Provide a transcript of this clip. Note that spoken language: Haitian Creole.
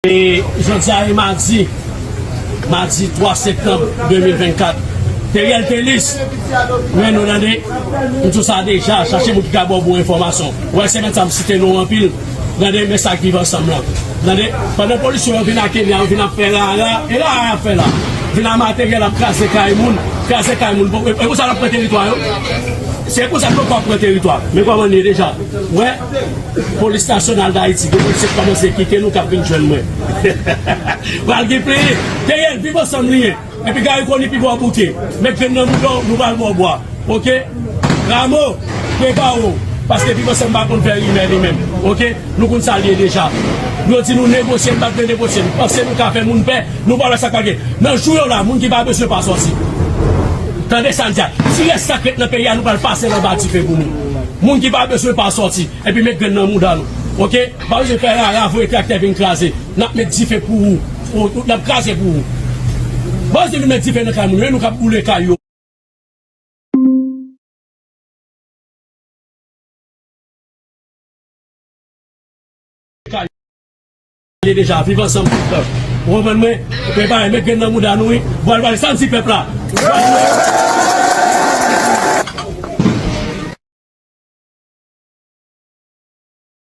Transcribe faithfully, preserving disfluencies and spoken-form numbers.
E jodi a e madi, madi twa septanm de mil vennkat. Teriel Telis, men nou tande, m di w sa deja, chache moun ki ka ba w bon enfòmasyon. Ou wè, se mèt sa m site non anpil. Tande, men sa k viv ansanm lan. Tande, pandan polisye yo vin ak Kenya, yo vin ap fè rara, e rara y ap fè la. Vin ak materyèl, ap kraze kay moun, kraze kay moun. Bon, e, e konsa n ap pran teritwa yo. Se konsa nou pap pran teritwa. Men kòman n ye deja. Wè, Polis Nasyonal d Ayiti, gen polisye k kòmanse kite nou, k ap vin jwenn mwen. Pral gen plenyen. Teriel, viv ansanm li ye. Epi Gary Conille pi gwo bouke. Met grenn nan mouda w, nou pral ba w bwa. Oke? Rameau, prepare w. Paske viv ansanm pa konn fè rimè li menm. Oke? Nou konn sa l ye deja. Yo di nou negosye, n pa t vle negosye. Nou panse nou ka fè moun pè, nou pa wè sa k pral gen. Nan jou yo la, moun ki pa bezwen pa sòti. Tande sa m di a. Ti rès sa k ret nan peyi a, nou pral pase l anba dife pou nou. Moun ki pa bezwen pa sòti. Epi met grenn nan mouda nou. Oke? Pa bezwen fè rara, voye traktè vin kraze. N ap met dife pou ou. Ou, ou, n ap kraze pou ou. Pa bezwen vin met dife nan kay moun yo, e nou k ap boule kay yo. Kay yo deja, viv ansanm tout tan. Ou konprann mwen? Prepare, met grenn nan mouda nou, wi. Vwal, vwal, sa n di pèp la.